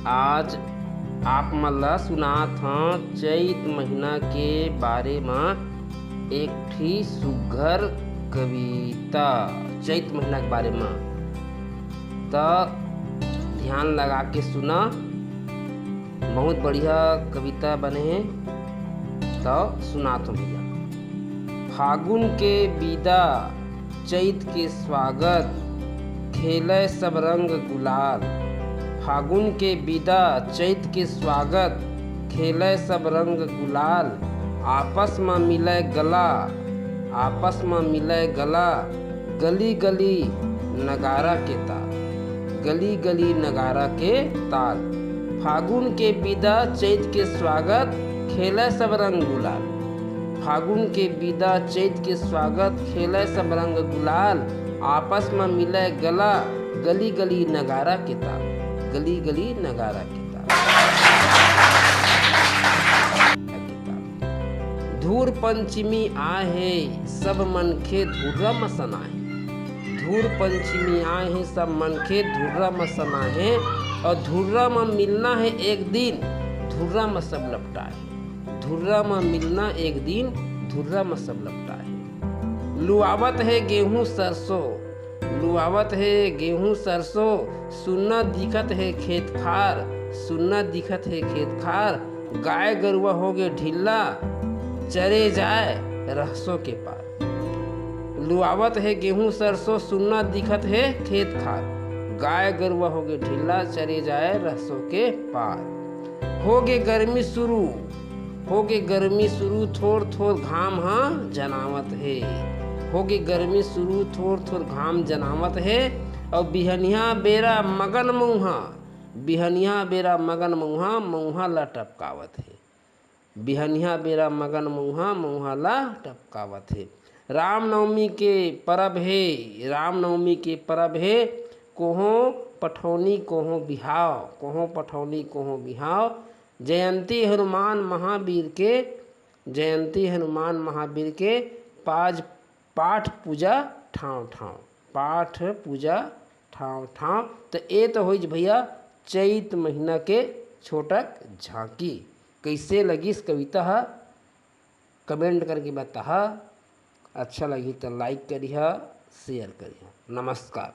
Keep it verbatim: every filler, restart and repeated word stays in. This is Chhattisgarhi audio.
आज आप मन ला सुनात हं चैत महीना के बारे म एक ठी सुघर कविता, चैत महीना के बारे म। त ध्यान लगा के सुना, बहुत बढ़िया कविता बने हे। त सुनात हं भैया। फागुन के बिदा, चैत के स्वागत, खेलय सब रंग गुलाल। फागुन के बिदा, चैत के स्वागत, खेलय सब रंग गुलाल। आपस म मिलय गला, आपस म मिलय गला, गली गली नगारा के ताल, गली गली नगारा के ताल। फागुन के बिदा, चैत के स्वागत, खेलय सब रंग गुलाल। फागुन के बिदा, चैत के स्वागत, खेलय सब रंग गुलाल। आपस म मिलय गला, गली गली नगारा के ताल, गली गली नगारा के ताल। धुर पंचमी आए हे, सब मनखे धुर्रा म सनाए। धुर पंचमी आए हे, सब मनखे धुर्रा म सनाए हे। अउ धुर्रा म मिलना हे एक दिन, धुर्रा म सब लपटाए। धुर्रा म मिलना एक दिन, धुर्रा म सब लपटाए। लुआवत हे गेहूं सरसों, लुआवत हे गेहूं सरसों, सुन्ना दिखत हे खेत खार, सुन्ना दिखत हे खेत खार। गाय गरुवा होगे ढिल्ला, चरे जाए रहसों के पार। लुआवत हे गेहूं सरसों, सुन्ना दिखत हे खेत खार। गाय गरुवा होगे ढिल्ला, चरे जाए रहसों के पार। होगे गर्मी शुरू, होगे गर्मी शुरू, थोर थोर घाम ह जनावत हे। होगे गर्मी शुरू, थोर थोर घाम जनावत हे। अउ बिहनिया बेरा मगन मउहा, बिहनिया बेरा मगन मउहा, मउहा ला टपकावत हे। बिहनिया बेरा मगन मउहा, मउहा ला टपकावत हे। रामनवमी के परब हे, रामनवमी के परब हे। कोहों पठौनी कोहों बिहाव, कोहों पठौनी कोहों बिहाव। जयंती हनुमान महावीर के, जयंती हनुमान महावीर के, पाज पाठ पूजा ठांव ठांव, पाठ पूजा ठांव ठांव। त ए तो होइस भैया चैत महीना के छोटक झांकी। कइसे लगिस कविता ह, comment करके बताहा। अच्छा लगही त like करिहा, share करिहा। नमस्कार।